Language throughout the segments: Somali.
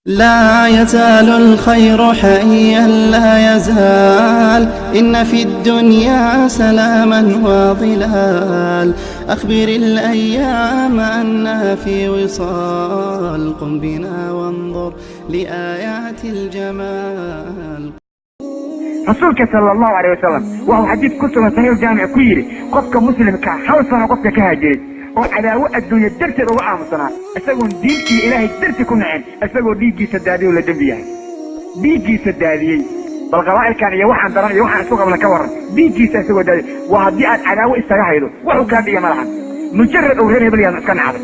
لا يزال الخير حيا لا يزال، إن في الدنيا سلاما وظلال. أخبر الأيام أنها في وصال، قم بنا وانظر لآيات الجمال. Rasuulka sala Allahu alayh wasalam waxuu xadiid ku sugan Saxiix Jaamic ku yidhi: qofka muslimkaa hal sano qofka ka haajiray oo cadaawo adduunya darteed uga aamusanaa, isagoon diin iyo Ilaahay darti ku nacin, isagoo dhiiggiisa daadiyey oo la dembi yahay dhiiggiisa daadiyey. Bal qabaa'ilkan iyo waxaan daran iyo waxaan isku qabna ka warran? Dhiiggiisa isagoo daadiyey waa haddii aad cadaawo isaga haydo. Waxuu kaa dhiya ma lahan, mujarad uu reer hebel yaad iska nacday,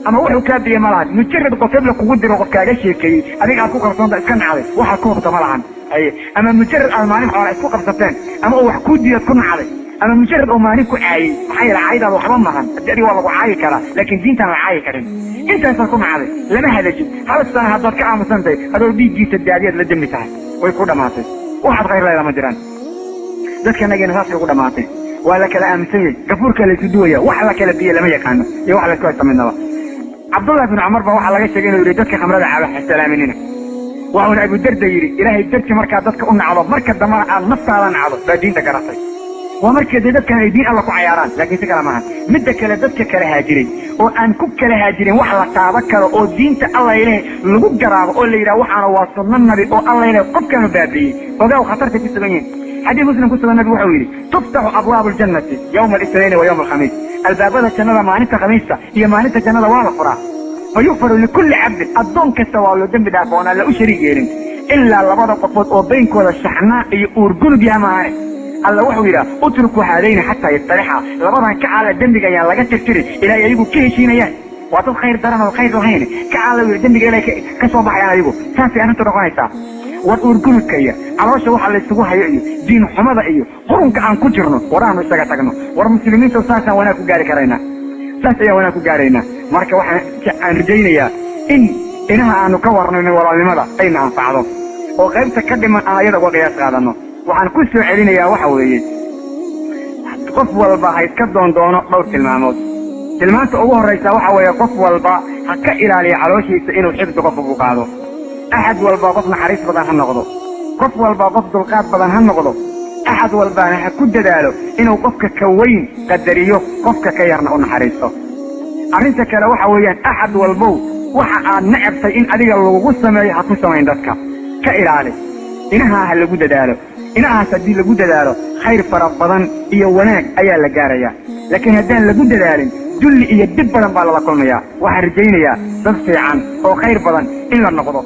ama wuxuu kaa biya ma lahan, mujarad qof hebla kugu diro, qof kaaga sheekeeyey, adiga aad ku kalsoonta iska nacday, waxaad ku hubta ma lahan. Haye, ama mujarad aad maalin xoola isku qabsateen, ama uu wax kuu diidaad ku nacday, ama mujarad uu maalin ku caayey. Maxaa yeele, caaydaada waxba mahan. Haddii adiga waa lagu caayi karaa, laakiin diintaan la caayi karin. Intaasaad ku nacday, lama hadajin. Hal sana haddaad ka aamusantahay, adoo dhiiggiisa daadiyaad la dembi tahay. Way ku dhammaatay. Waxaad khayr leeda ma jiraan. Dadkanagiina saasay ugu dhammaatay. Waa la kala aaminsan yahay, gafuurka laysu duwaya, wax la kala biyo lama yaqaano iyo wax laysku haysta midnaba. Cabdullahi bin Cumar baa waxaa laga sheegay inuu yidhi: dadka khamrada caba ha salaaminina. Waxuuna Abudarda yidhi: Ilaahay darti markaad dadka u nacdo, marka dambana aad naftaada nacdo, baa diinta garatay. Waa markii dee dadkan ay diin Alla ku cayaaraan, laakiin si kale maahan. Midda kale, dadka kala haajiray oo aan ku kala haajirin wax la taaba karo oo diinta Alla ilahay lagu garaabo oo la yidhaha waxaana waa sunno nabi oo Alla ilahay qofkaanu baabi'iyey, ogaaw khatartay ku sugan yihin. Xadiis Muslim ku sugan nabigu wuxuu yidhi: tuftaxu abwaabu aljannati yawma alisnayn wa yawma alkhamiis. Albaabada jannada maalinta khamiista iyo maalinta jannada waa la furaa. Fa yukfaru likulli cabdin, addoon kasta waa loo dembi dhaafa oon Alla u shariig yeelin, ilaa labada qofood oo baynkooda shaxnaa iyo uurgunug yaha maahane. Alla wuxuu yidhaha: utruku haadayni xataa yastalixa. Labadan ka caala, dembiga ayaan laga tirtirin ilaa ay ayagu ka heshiinayaan. Waa dad khayr daran oo khayr lahayn. Ka caala yidhi, dembiga ilaa ka soo baxayaan ayagu. Saasay arrintu noqonaysaa. War uurgunudka iyo caloosha waxa laysugu hayo iyo diin xumada iyo qurunka aan ku jirno, war aanu isaga tagno. War muslimiinta, saasaan wanaag ku gaari karaynaa, saas ayaan wanaag ku gaaraynaa. Marka waxaan aan rajaynayaa in inaha aanu ka warnayno walaalnimada ayna anfacdo oo qaybta ka dhiman aan ayada uga qiyaas qaadano. Waxaan ku soo celinayaa waxa weeye: qof walba ha iska doondoono dhowr tilmaamood. Tilmaanta ugu horraysa waxa weeye: qof walba ha ka ilaaliyo calooshiisa inuu xifdi qofka ku qaado. Axad walba qof naxariis badan ha noqdo. Qof walba qof dulqaad badan ha noqdo. Axad walbaana ha ku dadaalo inuu qofka ka weyn qadariyo, qofka ka yarna u naxariisto. Arrinta kale waxa weeyaan: axad walbow waxa aad necabtay in adiga lagugu sameeyo ha ku samayn dadka, ka ilaali. Inahaa ha lagu dadaalo. Inahaas haddii lagu dadaalo, khayr fara badan iyo wanaag ayaa la gaarayaa, laakiin haddaan lagu dadaalin, dulli iyo dib badan baa lala kulmayaa. Waxaan rajaynayaa dad fiican oo khayr badan in la noqdo.